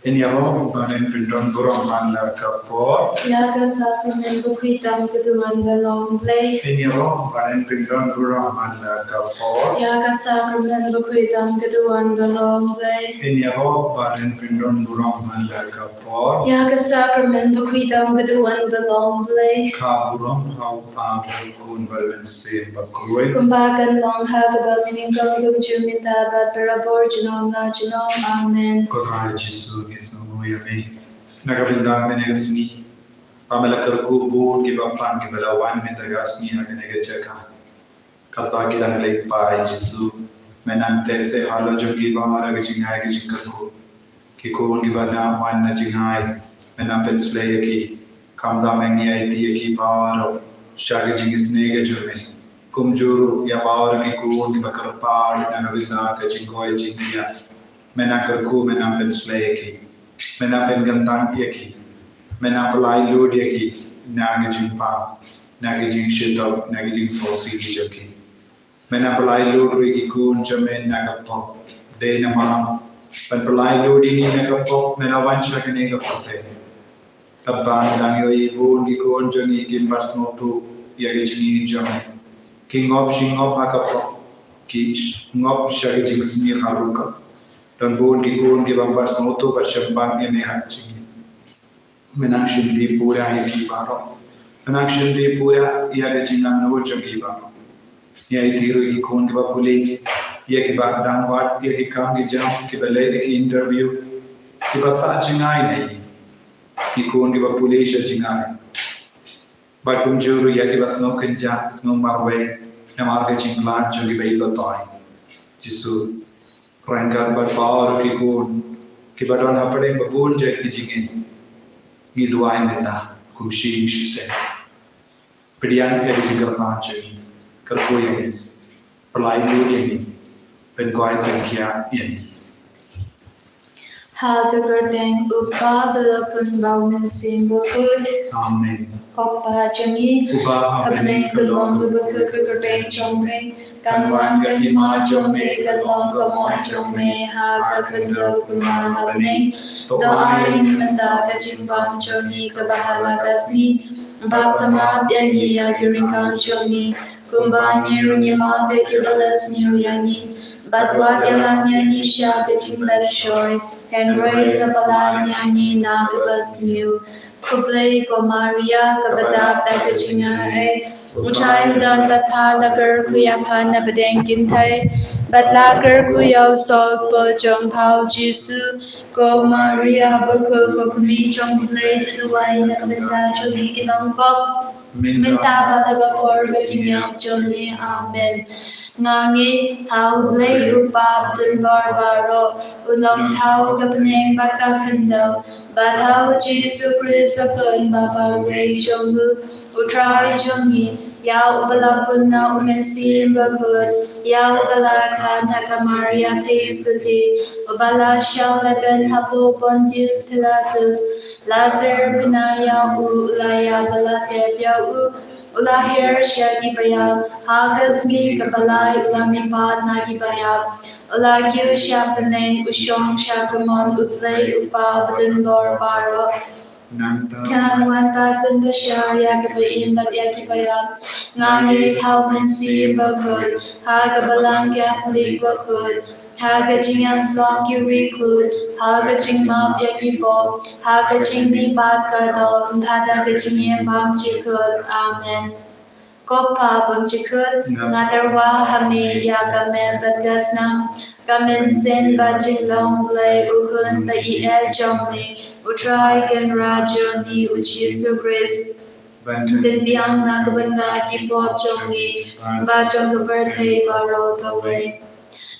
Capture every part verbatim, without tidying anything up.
Ngin ïaroh ba ngin pyndon burom man la ka por. Ïa ka sakramen bakhuid tam ka duwan ba long Blei. Ngin ïaroh ba ngin pyndon burom man la ka por. Ïa ka sakramen bakhuid tam ka duwan ba long Blei. Ngin ïaroh ba ngin pyndon burom man la ka por. Ïa ka sakramen bakhuid tam ka duwan ba long Blei. Ka burom ha u Kpa, bad u Khun, bad u Mynsiem Bakhuid. Kumba kan long ha kaba mynnyngkong, kumjuh mynta bad barabor, junom la junom. Amen. Ko Trai Jisu, ngi sngewnguh ïa me na ka bynta kane ka sngi, ba me la kyrkhu bun kiba pang kiba la wan mynta ka sngi ha kane ka jaka. Katba ki dang leit phai, Jisu, me nang teh seh halor jong ki baroh da ka jingai ka jingkyrkhu. Ki khun kiba dang wan na jingai, me nang pynsleh ïa ki. Khamtam me ngi aiti ïa ki baroh sha ka jingisynei ka jong me. Kumjuh ruh ïa baroh ki khun kiba kyrpad na ka bynta ka jingkoit jingkhiah, me nang kyrkhu, me nang pynsleh ïa ki. Me nang pynkyntang ïa ki. Me nang pynlait lut ïa ki na ka jingpang, na ka jingshitom, na ka jingsngewsih ki jong ki. Me nang pynlait lut ruh ïa ki khun jong me na ka pop. Dei namar ban pynlait lut ïa ngi na ka pop me la wan sha kane ka pyrthei. Katba me dang ïohi bun ki khun jong ngi kim pat sngewthuh ïa ka jingim jong me. Ki ngop shi ngop ha ka pop. Ki ngop sha ka jingsniew ha rukom. Don bun ki khun ki bym pat sngewthuh bad shym bang ïa me ha ka jingim. Me nang shim dih pura ïa ki baroh. Me nang shim dih pura ïa ka jingangnud jong ki baroh. Ïa ki ruh ki khun kiba pule, ïa kiba dang wad ïa ki kam ki jam, kiba leit ïa ki interview, kiba sah jngai na ïing. Ki khun kiba pule sha jngai. Bad kumjuh ruh ïa kiba sngew kynjah, sngew marwei namar ka jingkhlad jong kiba itynnad. Jisu, ryngkat bad baroh ki khun kiba don hapdeng ba bun jait ki jingeh, ngi duwai mynta kum shi ïing shi sem. Pdiang ïa ka jingkyrpad jong ngi, kyrkhu ïa ngi, pynlait lut ïa ngi, pynkoit pynkhiah ïa ngi. Ha ka kyrteng u Kpa bad u Khun bad u Mynsiem Bakhuid. Amen. Ko Kpa jong ngi, uba ha bneng, ka long kaba kyrkhu ka kyrteng jong me. Kan wan ka hima jong me, kan long ka mon jong me ha ka khyndew kumba ha bneng. To ai ïa ngi mynta ka jingbam jong ngi kaba ha la ka sngi. Bad to map ïa ngi ïa ki ryngkang jong ngi, kumba ngi ruh ngi map ïa kiba la sniew ïa ngi. Bad wat ïalam ïa ngi sha ka jingpynshoi, hynrei to pyllait ïa ngi na kaba sniew. Khublei ko Maria, kaba dap da ka jingaiei, U Trai u don bad pha. La kyrkhu ïa pha na pdeng kynthei, bad la kyrkhu ïa u soh u kpoh jong pha u Jisu. Ko Maria bakhuid, ko Kmie jong U Blei, to duwai na ka bynta jong ngi ki nongpop, mynta bad ha ka por ka jingïap jong ngi. Amen. Nga ngeit ha U Blei U Kpa Abdonbor Baroh, u nongthaw ka bneng bad ka khyndew, bad ha U Jisu Khrist u Khun ba marwei jong u, U Trai jong ngi, ïa uba la pun na U Mynsiem Bakhuid, ïa uba la khot na ka Maria Theisotti, uba la shah lehbeiñ hapoh Pontius Pilatus, la syrpyni ïa u, u la ïap, la tep ïa u, u la hiar sha ki baïap, ha ka sngi kaba lai u la mihpat na ki baïap, u la kiew sha bneng, u shong sha ka mon U Blei U Kpa Abdonbor Baroh. Nangta kan wan bad pynbishar ïa kiba im bad ïa kiba ïap. Nga ngeit ha U Mynsiem Bakhuid, ha ka Balang Katholik bakhuid, ha ka jingïasyllok ki riewkhuid, ha ka jingmap ïa ki pop, ha ka jingmihpat ka doh, bad ha ka jingim bymjukut. Amen. Ko Kpa bymjukut, nga tyrwa ha me ïa ka met bad ka snam, ka mynsiem bad jinglong Blei U Khun ba ïeit jong me, U Trai Kynrad jong ngi U Jisu Khrist, ban pynbiang na ka bynta ki pop jong ngi bad jong ka pyrthei baroh kawei.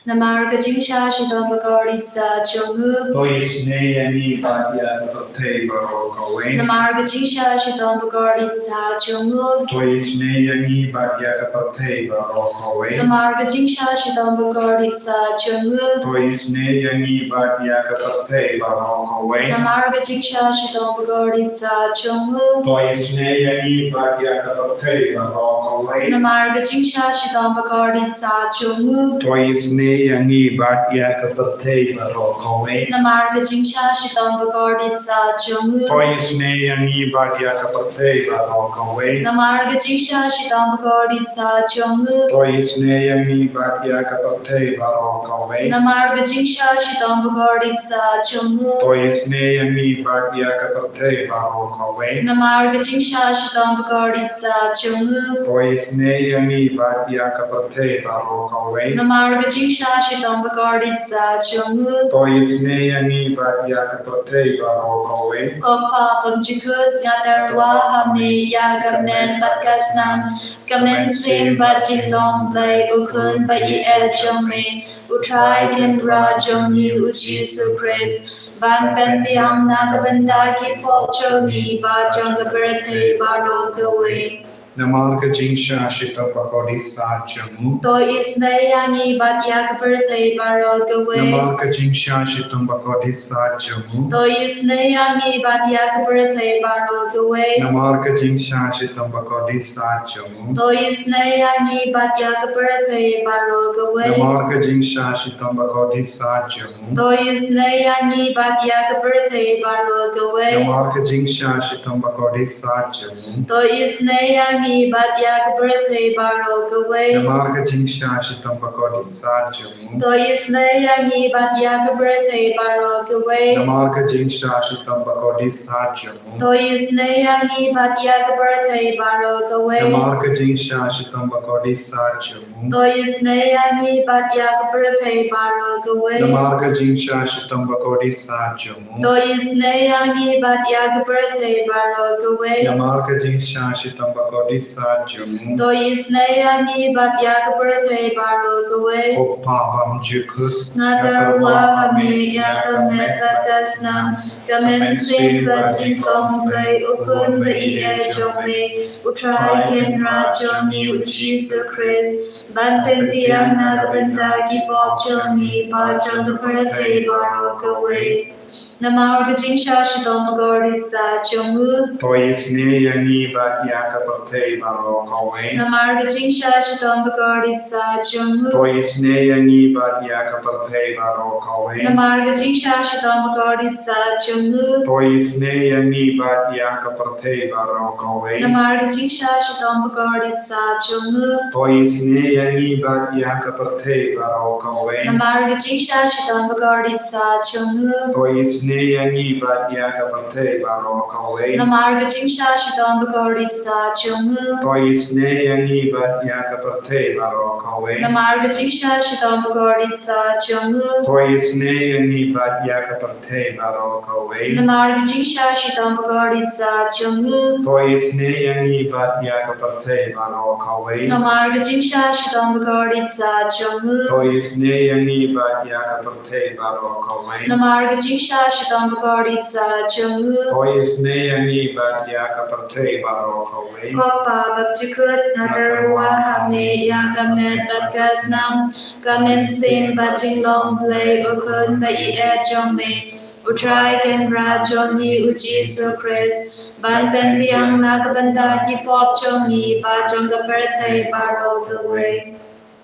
Namar ka jingshah shitom bakordit sah jong u, to isynei ïa ngi bad ïa ka pyrthei baroh kawei. Namar ka jingshah shitom bakordit sah jong u, to isynei ïa ngi bad ïa ka pyrthei baroh kawei. Namar ka jingshah shitom bakordit sah jong u, to isynei ïa ngi bad ïa ka pyrthei baroh kawei. Namar ka jingshah shitom bakordit sah jong u, to isynei ïa ngi bad ïa ka pyrthei baroh kawei. Namar ka jingshah shitom bakordit sah jong u, to isynei ïa ngi bad ïa ka pyrthei baroh kawei. Namar ka jingshah shitom bakordit sa jong u. To isynei ïa ngi bad ïa ka pyrthei baroh kawei. Namar ka jingshah shitom bakordit sa jong u. To isynei ïa ngi bad ïa ka pyrthei baroh kawei. Namar ka jingshah shitom bakordit sa jong u. To isynei ïa ngi bad ïa ka pyrthei baroh kawei. Namar ka jingshah shitom bakordit sa jong u. To isynei ïa ngi bad ïa ka pyrthei baroh kawei. Namar ka jingshah shitom bakordit sa jong u. To isynei ïa ngi bad ïa ka pyrthei baroh kawei. Ko Pa bymjukut, nga tyrwa ha me ïa ka met bad ka snam, ka mynsiem bad jinglong Blei, u Khun ba ïeit jong me, u Trai Kynrad jong ngi u Jisu Khrist, ban pynbiang na ka bynta ki pop jong ngi bad jong ka pyrthei baroh kawei. Namar ka jingshah shitom bakordit sa jong u. To isynei ïa ngi bad ïa ka pyrthei baroh kawei. Namar ka jingshah shitom bakordit sa jong u. To isynei ïa ngi bad ïa ka pyrthei baroh kawei. Namar ka jingshah shitom bakordit sa jong u. To isynei ïa ngi bad ïa ka pyrthei baroh kawei. Namar ka jingshah shitom bakordit sa jong u. To isynei ïa ngi bad ïa ka pyrthei baroh kawei. Namar ka jingshah shitom bakordit sa jong u. To isynei ïa ngi bad ïa ka pyrthei baroh kawei. Namar ka jingshah shitom bakordit sa jong u. To isynei ïa ngi bad ïa ka pyrthei baroh kawei. Namar ka jingshah shitom bakordit sa jong u. To isynei ïa ngi bad ïa ka pyrthei baroh kawei. Namar ka jingshah shitom bakordit sa jong u. To isynei ïa ngi bad ïa ka pyrthei baroh kawei. Namar ka jingshah shitom bakordit sa jong u. To isynei ïa ngi bad ïa ka pyrthei baroh kawei. Namar ka jingshah shitom bakordit sa jong u. To isynei ïa ngi bad ïa ka pyrthei baroh kawei. Ko Pa bymjukut, nga tyrwa ha me ïa ka met bad ka snam, ka mynsiem bad jinglong Blei, u Khun ba ïeit jong me, u Trai Kynrad jong ngi u Jisu Khrist, ban pynbiang na ka bynta ki pop jong ngi bad jong ka pyrthei baroh kawei. Namar ka jingshah shitom bakordit sa jong u. To isynei ïa ngi bad ïa ka pyrthei baroh kawei. Namar ka jingshah shitom bakordit sa jong u. To isynei ïa ngi bad ïa ka pyrthei baroh kawei. Namar ka jingshah shitom bakordit sa jong u. To isynei ïa ngi bad ïa ka pyrthei baroh kawei. Namar ka jingshah shitom bakordit sa jong u. To isynei ïa ngi bad ïa ka pyrthei baroh kawei. Namar ka jingshah shitom bakordit sa jong u. To isynei ïa ngi bad ïa ka pyrthei baroh kawei. Namar ka jingshah shitom bakordit sa jong u. To isynei ïa ngi bad ïa ka pyrthei baroh kawei. Namar ka jingshah shitom bakordit sa jong u. To isynei ïa ngi bad ïa ka pyrthei baroh kawei. Namar ka jingshah shitom bakordit sa jong u. To isynei ïa ngi bad ïa ka pyrthei baroh kawei. Namar ka jingshah shitom bakordit sa jong u. To isynei ïa ngi bad ïa ka pyrthei baroh kawei. Namar ka jingshah shitom bakordit sa jong u. To isynei ïa ngi bad ïa ka pyrthei baroh kawei. Ko Pa bymjukut, nga tyrwa ha me ïa ka met bad ka snam, ka mynsiem bad jinglong Blei, u Khun ba ïeit jong me, u Trai Kynrad jong ngi u Jisu Khrist, ban pynbiang na ka bynta ki pop jong ngi bad jong ka pyrthei baroh kawei.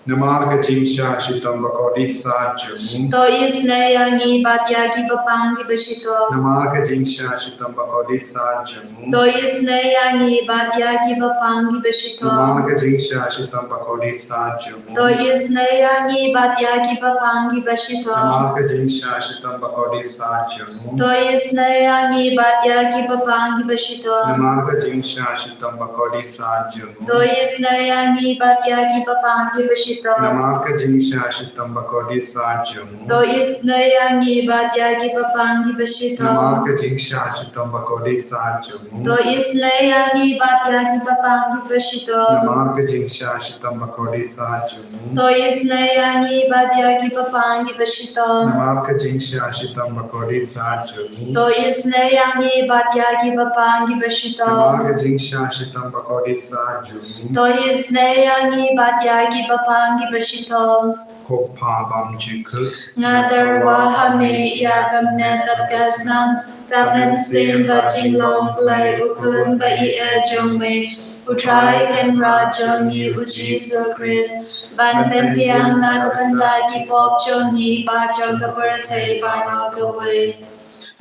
Namar ka jingshah shitom bakordit sa jong u. To isynei ïa ngi bad ïa ki bapang kiba shitom. Namar ka jingshah shitom bakordit sa jong u. To isynei ïa ngi bad ïa ki bapang kiba shitom. Namar ka jingshah shitom bakordit sa jong u. To isynei ïa ngi bad ïa ki bapang kiba shitom. Namar ka jingshah shitom bakordit sa jong u. To isynei ïa ngi bad ïa ki bapang kiba shitom. Namar ka jingshah shitom bakordit sa jong u. To isynei ïa ngi bad ïa ki bapang kiba shitom. Namar ka jingshah shitom bakordit sa jong u. To isynei ïa ngi bad ïa ki bapang kiba shitom. Namar ka jingshah shitom bakordit sa jong u. To isynei ïa ngi bad ïa ki bapang kiba shitom. Namar ka jingshah shitom bakordit sa jong u. To isynei ïa ngi bad ïa ki bapang kiba shitom. Namar ka jingshah shitom bakordit sa jong u. To isynei ïa ngi bad ïa ki bapang kiba shitom. Namar ka jingshah shitom bakordit sa jong u. To isynei ïa ngi bad ïa ki bapang kiba shitom. Ko Pa bymjukut, nga tyrwa ha me ïa ka met bad ka snam, Ka mynsiem bad jinglong Blei u Khun ba ïeit jong me, U Trai Kynrad jong ngi U Jisu Khrist, ban pynbiang na ka bynta ki pop jong ngi bad jong ka pyrthei baroh kawei.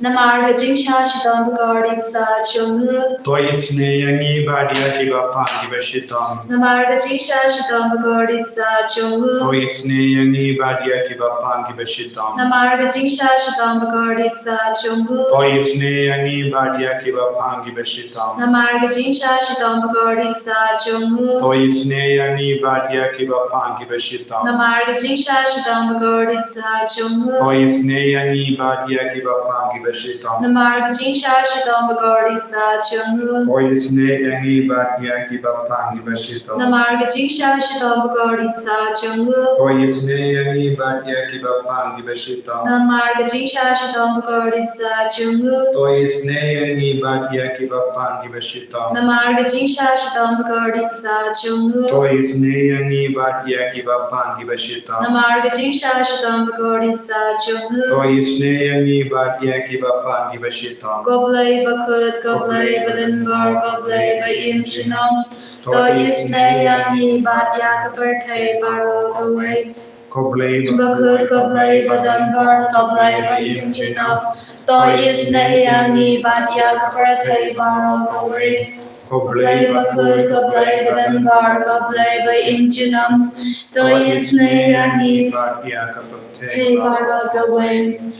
Namar ka jingshah shitom bakordit satia jong u. To isynei ïa ngi bad ïa kiba pang kiba shitom. Namar ka jingshah shitom bakordit satia jong u. To isynei ïa ngi bad ïa kiba pang kiba shitom. Namar ka jingshah shitom bakordit satia jong u. To isynei ïa ngi bad ïa kiba pang kiba shitom. Namar ka jingshah shitom bakordit satia jong u. To isynei ïa ngi bad ïa kiba pang kiba shitom. Namar ka jingshah shitom bakordit satia jong u. To isynei ïa ngi bad ïa kiba pang kiba shitom. Namar ka jingshah shitom bakordit satia jong u. To isynei ïa ngi bad ïa kiba pang kiba shitom. Namar ka jingshah shitom bakordit satia jong u. To isynei ïa ngi bad ïa kiba pang kiba shitom. Namar ka jingshah shitom bakordit satia jong u. To isynei ïa ngi bad ïa kiba pang kiba shitom. Namar ka jingshah shitom bakordit satia jong u. To isynei ïa ngi bad ïa kiba pang kiba shitom. Namar ka jingshah shitom bakordit satia jong u. To isynei ïa ngi bad ïa kiba pang kiba shitom. Ko Blei bakhuid, ko Blei badonbor, ko Blei ba im junom. To isynei ïa ngi bad ïa ka pyrthei baroh kawei. Ko Blei bakhuid, ko Blei badonbor, ko Blei ba im junom. To isynei ïa ngi bad ïa ka pyrthei baroh kawei. Ko Blei bakhuid, ko Blei badonbor, ko Blei ba im junom. To isynei ïa ngi bad ïa ka pyrthei baroh kawei.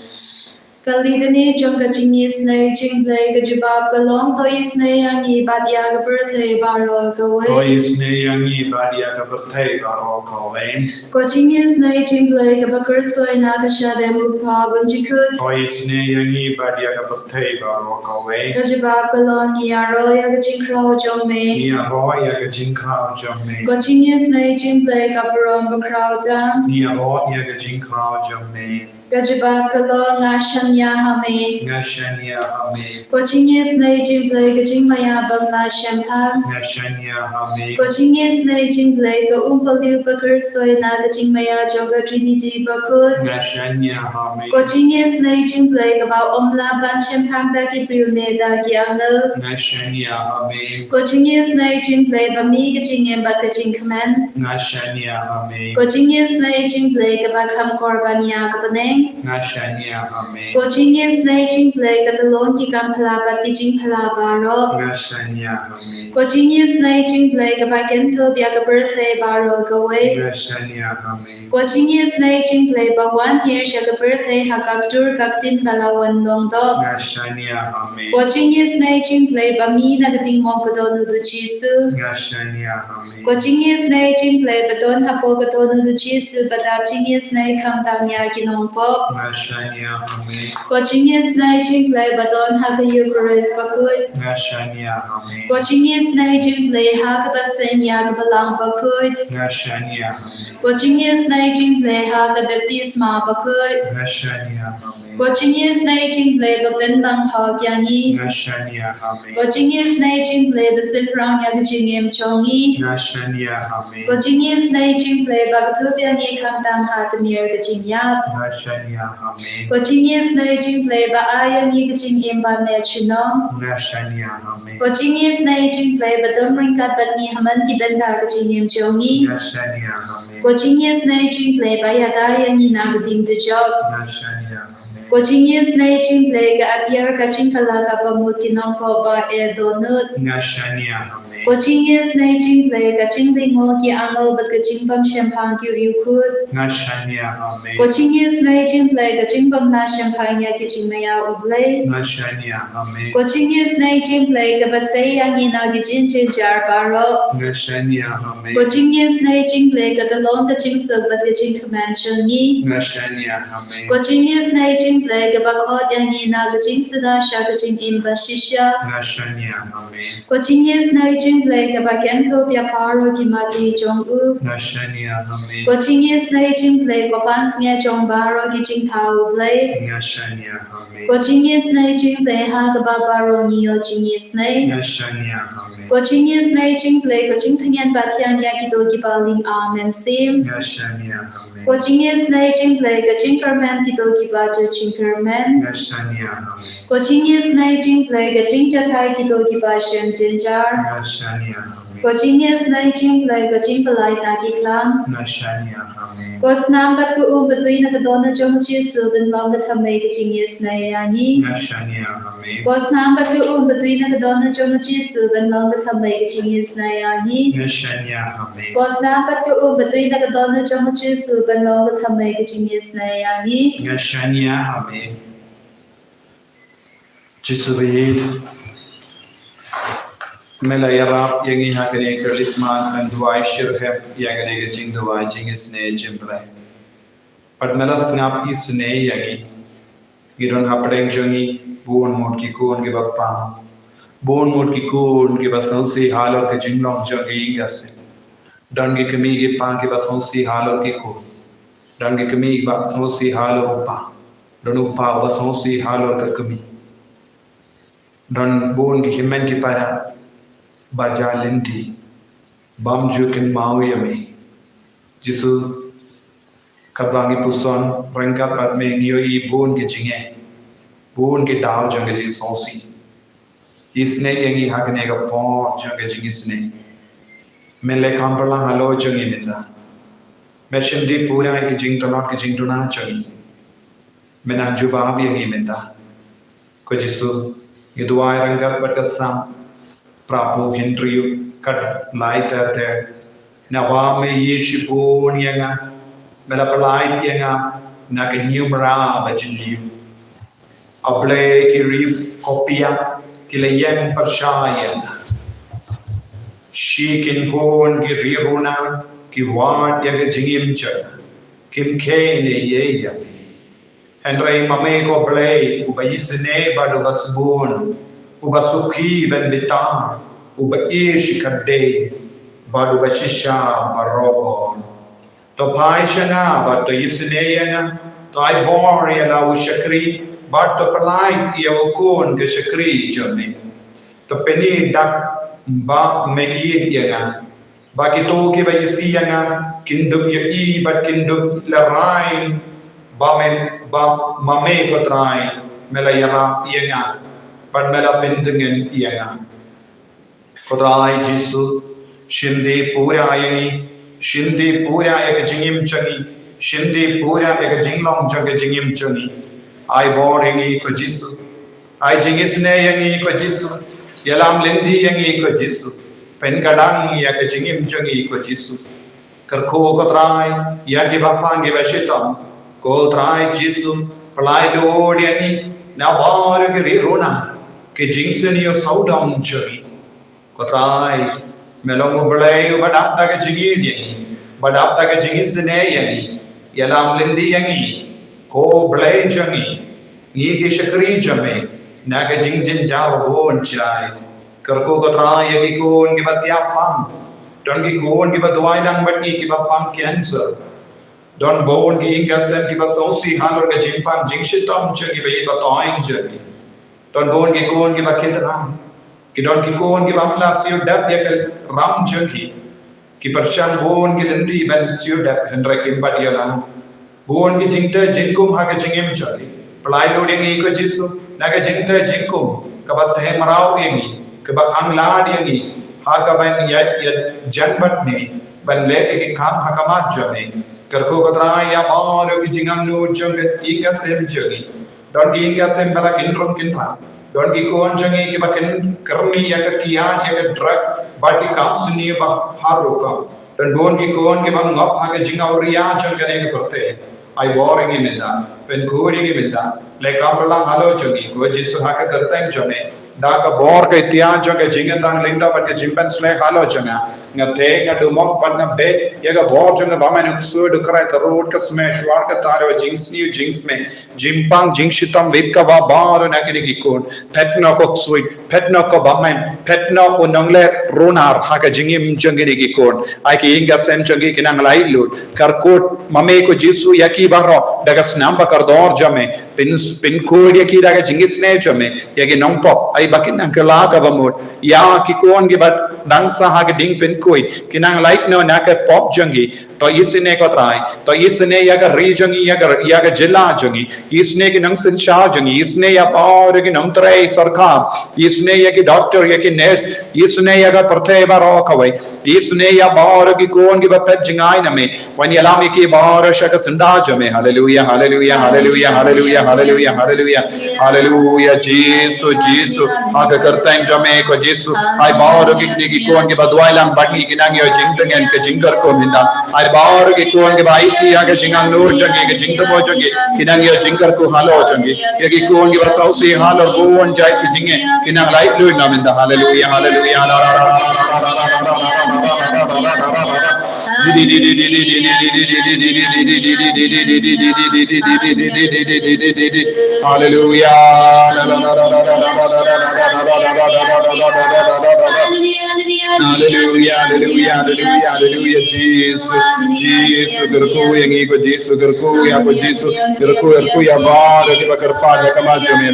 Ka litany jong ka jingisynei jong Blei ka jubab ka long, to isynei ïa ngi bad ïa ka pyrthei baroh kawei. To isynei ïa ngi bad ïa ka pyrthei baroh kawei. Ko jingisynei jong Blei kaba kyrsoi na ka shadem u Kpa Bymjukut. To isynei ïa ngi bad ïa ka pyrthei baroh kawei. Ka jubab ka long, ngi ïaroh ïa ka jingkhraw jong me. Ngi ïaroh ïa ka jingkhraw jong me. Ko jingisynei jong Blei ka burom bakhraw tam. Ngi ïaroh ïa ka jingkhraw jong me. Ka jubab ka long, nga shaniah ha me. Nga shaniah ha me. Ko jingisynei jong Blei ka jingmaïa bym lah shemphang. Nga shaniah ha me. Ko jingisynei jong Blei ka umphylliuh ba kyrsoi na ka jingmaïa jong ka Trinity bakhuid. Nga shaniah ha me. Ko jingisynei jong Blei kaba ym lah ban shemphang da ki briew ne da ki angel. Nga shaniah ha me. Ko jingisynei jong Blei ba mih ka jingim bad ka jingkmen. Nga shaniah ha me. Ko jingisynei jong Blei kaba kham kor ban ïa ka bneng. Nga shaniah ha me. Ko jingisynei jong Blei ka tyllong ki kam phylla bad ki jingphylla baroh. Nga shaniah ha me. Ko jingisynei jong Blei kaba kynthup ïa ka pyrthei baroh kawei. Nga shaniah ha me. Ko jingisynei jong Blei ba wan hiar sha ka pyrthei ha ka ktur ka ktien ba la wan long doh. Nga shaniah ha me. Ko jingisynei jong Blei ba mih na ka diengmong ka don u Jisu. Nga shaniah ha me. Ko jingisynei jong Blei ba don hapoh ka don u Jisu ba dap jingisynei khamtam ïa ki nongpop. Nga shaniah ha me. Ko jingisynei jong Blei ba don ha ka Eukharist bakhuid. Nga shaniah ha me. Ko jingisynei jong Blei ha kaba seng ïa ka Balang bakhuid. Nga shaniah ha me. Ko jingisynei jong Blei ha ka baptisma bakhuid. Nga shaniah ha me. Ko jingisynei jong Blei ba pynbang hok ïa ngi. Nga shaniah ha me. Ko jingisynei jong Blei ba synrang ïa ka jingim jong ngi. Nga shaniah ha me. Ko jingisynei jong Blei ba kynthup ïa ngi khamtam ha ka mier ka jingïap. Nga shaniah ha me. Ko jingisynei jong Blei ba ai ïa ngi ka jingim ba neh junom. Nga shaniah ha me. Ko jingisynei jong Blei ba don ryngkat bad ngi ha man ki bynta ka jingim jong ngi. Nga shaniah ha me. Ko jingisynei jong Blei ba ïada ïa ngi na ka ding dujok. Nga shaniah ha me. Ko jingisynei jong Blei ka atiar ka jingkylla kaba mut ki nongpop ba eh dohnud. Nga shaniah ha me. Ko jingisynei jong Blei ka jingdei ngol ki angel bad ka jingbym shemphang ki riewkhuid. Nga shaniah ha me. Ko jingisynei jong Blei ka jingbym lah shemphang ïa ki jingmaïa u Blei. Nga shaniah ha me. Ko jingisynei jong Blei kaba sei ïa ngi na ki jingjynjar baroh. Nga shaniah ha me. Ko jingisynei jong Blei ka tyllong ka jingsuk bad ka jingkmen jong ngi. Nga shaniah ha me. Ko jingisynei jong Blei kaba khot ïa ngi na ka jingsuda sha ka jingim ba shisha. Nga shaniah ha me. Ko jingisynei jong Blei kaba kynthup ïa baroh ki mati jong u. Nga shaniah ha me. Ko jingisynei jong Blei ko pansngiat jong baroh ki jingthaw u Blei. Nga shaniah ha me. Ko jingisynei jong Blei ha kaba baroh ngi ïoh jingisynei. Nga shaniah ha me. Ko jingisynei jong Blei ko jingtyngen ba thiang ïa kito kiba ling amen sim. Nga shaniah ha me. Ko jingisynei jong Blei ka jingkyrmen kito kiba ju jing jingkyrmen. Nga shaniah ha me. Ko jingïasnei jingpyllait ka jingjahthait kito kiba shem jynjar. Nga shaniah ha me. Ko jingïasnei jingpyllait ka jingpyllait na ki khlam. Nga shaniah ha me. Ko snam bad ka um ba tui na ka dohnud jong u Jisu, pynlong ka thymmei ka jingïasnei ïa ngi. Nga shaniah ha me. Ko snam bad ka um ba tui na ka dohnud jong u Jisu, pynlong ka thymmei ka jingïasnei ïa ngi. Nga shaniah ha me. Ko snam bad ka um ba tui na ka dohnud jong u Jisu, pynlong ka thymmei ka jingïasnei ïa ngi. Nga shaniah ha me. Jisu ba ïeit, me la ïarap ïa ngi ha kane ka rit man ban duwai shitrhem ïa kane ka jingduwai jingisnei jingpyllait. Bad me la sngap isnei ïa ngi. Ngi don hapdeng jong ngi bun ngut ki khun kiba pang, bun ngut ki khun kiba sngewsih halor ka jinglong jong ka ïing ka sem. Don ki kmie ki pang kiba sngewsih halor ki khun. Don ki kmie kiba sngewsih halor u pa. Don u pa uba sngewsih halor ka kmie. Don bun ki hynmen ki para ba jah lynti, bym ju kynmaw ïa me. Jisu, katba ngi puson ryngkat bad me, ngi ïohi bun ki jingeh, bun ki daw jong ka jingsngewsih. Isnei ïa ngi ha kane ka por jong ka jingisnei. Me leh kham pyrshang halor jong ngi mynta. Me shim dih pura ïa ki jingtlot ki jingduna jong ngi. Me nang jubab ïa ngi mynta. Ko Jisu, ngi duwai ryngkat bad ka Salm phra phew hynriew, khatlai ter ter. Naba me ïeit shibun ïa nga, me la pyllait ïa nga na ka hynñiew mra ba jylliew. A Blei, ki ri kopiah ki la ïeng pyrshah ïa nga. Shi kynhun ki ri runar ki wad ïa ka jingim jong nga, kim kheiñ ne ïeit ïa me. Hynrei ma me ko Blei uba isnei bad uba sbun, uba suki ban bitar, uba ïeit shi khyndai bad uba shisha barobor. To phai sha nga bad to isnei ïa nga, to ai bor ïa la u shakri bad to pyllait ïa u khun ka shakri jong me. To pyni dak ba me ïeit ïa nga, ba kito kiba isih ïa nga kin dup ïohi bad kin dup lehraiñ ba me, ba ma me ko Trai me la ïarap ïa nga bad me la pyntngen ïa nga. Ko Trai Jisu, shim dih pura ïa ngi, shim dih pura ïa ka jingim jong ngi, shim dih pura ïa ka jinglong jong ka jingim jong ngi. Ai bor ïa ngi ko Jisu. Ai jingisnei ïa ngi ko Jisu. Ïalam lynti ïa ngi ko Jisu. Pynkadang ïa ka jingim jong ngi ko Jisu. Kyrkhu ko Trai ïa kiba pang kiba shitom. Ko Trai Jisu, pyllait lut ïa ngi na baroh ki ri runar, ki jingsniew sawdong jong ngi. Ko Trai, me long u Blei uba dap da ka jingïeit ïa ngi, ba dap da ka jingisnei ïa ngi. Ïalam lynti ïa ngi ko Blei jong ngi, ngi ki shakri jong me, na ka jingjynjar bun jait. Kyrkhu ko Trai ïa ki khun kiba thiah pang. Don ki khun kiba duwai lang bad ngi kiba pang cancer. Don bun ki ïing ka sem kiba sngewsih halor ka jingpang jingshitom jong ki ba ïeit ba toiñ jong ki. Don bun ki khun kiba kit ram. Ki don ki khun kiba ym la siew dep ïa ka ram jong ki. Ki pyrshang bun ki lynti ban siew dep hynrei kim pat ïoh lang. Bun ki jingteh jingkum ha ka jingim jong ki. Pyllait lut ïa ngi ko Jisu na ka jingteh jingkum kaba theh mraw ïa ngi, kaba khang lad ïa ngi ha kaban ïa, ïa jan bad ngi ban leh ïa ki kam ha khmat jong ngi. Kyrkhu ko Trai ïa baroh ki jingangnud jong ka ïing ka sem jong ngi. Don ki ïing ka sem ba la kynrum kynram. Don ki khun jong ngi kiba kyn-, kyrni ïa ka kiad, ïa ka drug bad ki kam sniew ba har rukom. Don bun ki khun kiba ngop ha ka jingawria jong kane ka pyrthei. Ai bor ïa ngi mynta, pynkhuid ïa ngi mynta. Leh kham pyrshang halor jong ngi ko Jisu ha ka kyrteng jong me. Da ka bor ka ïtiar jong ka jingïatang lyngdoh bad ka jingpynshlei halor jong nga. Nga theh, nga dumok bad nga beh ïa ka bor jong ka bymman, u ksuid, u krai, ka rud, ka smew, shuwa, ka tari, jingsniew, jingsmeh, jingpang, jingshitom, bit kaba baroh na kine ki khun. Phet noh ko ksuid, phet noh ko bymman, phet noh u nongleh runar ha ka jingim jong kine ki khun. Ai ki ïing ka sem jong ki ki nang laitluid. Kyrkhu ma me ko Jisu ïa ki baroh, da ka snam ba kordor jong me, pyn, pynkhuid ïa ki da ka jingisynei jong me, ïa ki nongpop, ai ba kin nang kylla kaba mut, ïa ki khun kiba dang sah ha ka jingpynkhuid, ki nang lait noh na ka pop jong ki, to isynei ko Trai, to isynei ïa ka ri jong ngi, ïa ka, ïa ka jylla jong ngi, isynei ki nongsynshar jong ngi, isynei ïa baroh ki nongtrei sorkar, isynei ïa ki doctor, ïa ki nurse, isynei ïa ka pyrthei baroh kawei, isynei ïa baroh ki khun kiba peit jngai na me, wan ïalam ïa ki baroh sha ka syndah jong me. Haleluia, haleluia, haleluia, haleluia, haleluia, haleluia. Haleluia, Jisu, Jisu. Ha ka kyrteng jong me ko Jisu. Ai baroh kine ki khun kiba duwai lang bad ngi ki nang ïoh jingtngen ka jingkyrkhu mynta. Ai baroh ki khun kiba aiti ïa ka jingangnud jong ngi, ka jingthmu jong ngi, ki nang ïoh jingkyrkhu halor jong ngi. Ïa ki khun kiba sngewsih halor bun jait ki jingeh, ki nang lait lut noh mynta. Haleluia, haleluia. Haleluia. Haleluia, haleluia, haleluia, haleluia, Jisu, Jisu, kyrkhu ïa ngi ko Jisu, kyrkhu ïa ko Jisu, kyrkhu, kyrkhu ïa baroh kiba kyrpad ha khmat jong me.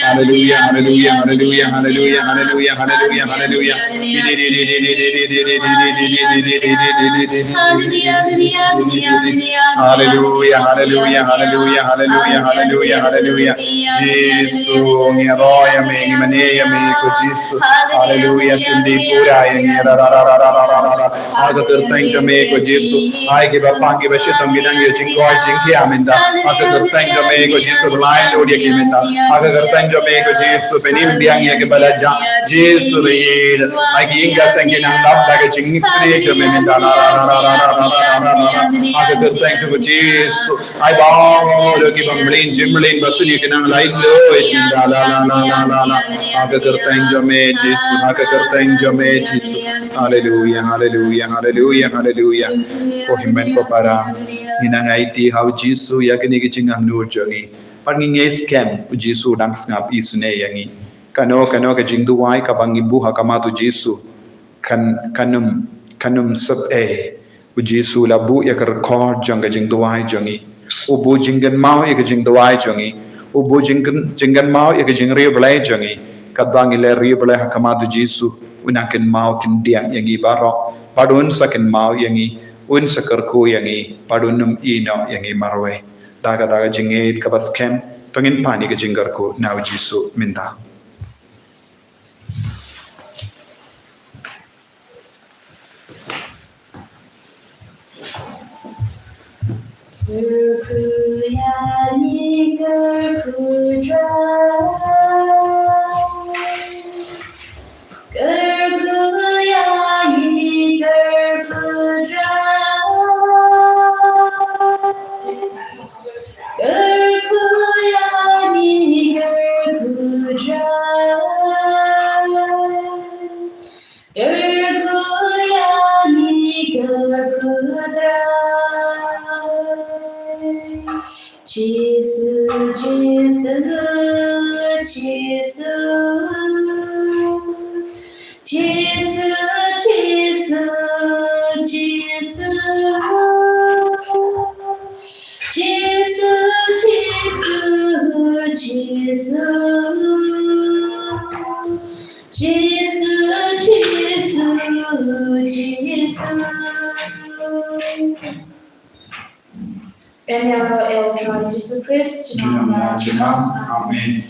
Haleluia, haleluia, haleluia, haleluia, haleluia, haleluia, haleluia. Haleluia, haleluia, haleluia, haleluia, haleluia, haleluia. Jisu, ngi ïaroh ïa me, ngi mane ïa me ko Jisu. Haleluia, shim dih pura ïa ngi. Ra, ra, ra. Ha ka kyrteng jong me ko Jisu. Ai kiba pang kiba shitom ki nang ïoh jingkoit jingkhiah mynta. Ha ka kyrteng jong me ko Jisu, pynlait lut ïa ki mynta. Ha ka kyrteng jong me ko Jisu, pynim biang ïa kiba la jah. Jisu ba ïeit. Ai ki ïing ki seng ki nang dap da ka jingisynei jong me mynta. La, la, la. Ha ka kyrteng jong me Jisu. Ai baroh kiba mlien jingmlien ba sniew ki nang lait lut mynta. La, la, la. Ha ka kyrteng jong me Jisu. Ha ka kyrteng jong me Jisu. Haleluia, haleluia, haleluia, haleluia. Ko hynmen ko para, ngi nang aiti ha u Jisu ïa kine ki jingangnud jong ngi. Bad ngi ngeit skhem u Jisu dang sngap isynei ïa ngi. Kano kano ka jingduwai kaba ngi buh ha khmat u Jisu, kan, kan ym, kan ym sep ei. U Jisu u la buh ïa ka record jong ka jingduwai jong ngi. U buh jingkynmaw ïa ka jingduwai jong ngi. U buh jingkyn-, jingkynmaw ïa ka jingriewblei jong ngi. Katba ngi leh riewblei ha khmat u Jisu, un nang kynmaw khyndiat ïa ngi baroh. Bad un sa kynmaw ïa ngi, un sa kyrkhu ïa ngi, bad un ym ïehnoh ïa ngi marwei. Da kata ka jingngeit kaba skhem, to ngin pan ïa ka jingkyrkhu na u Jisu mynta. Kyrkhu ïa ngi, kyrkhu Trai. Kyrkhu ïa ngi, kyrkhu Trai. Kyrkhu ïa ngi, kyrkhu Trai. Kyrkhu ïa ngi, kyrkhu Trai. Jisu, Jisu, Jisu. Jisu, Jisu, Jisu. Jisu, Jisu, Jisu. Jisu, Jisu, Jisu. Em ïa ka ïa u Trai Jisu Khrist, junom la junom. Amen.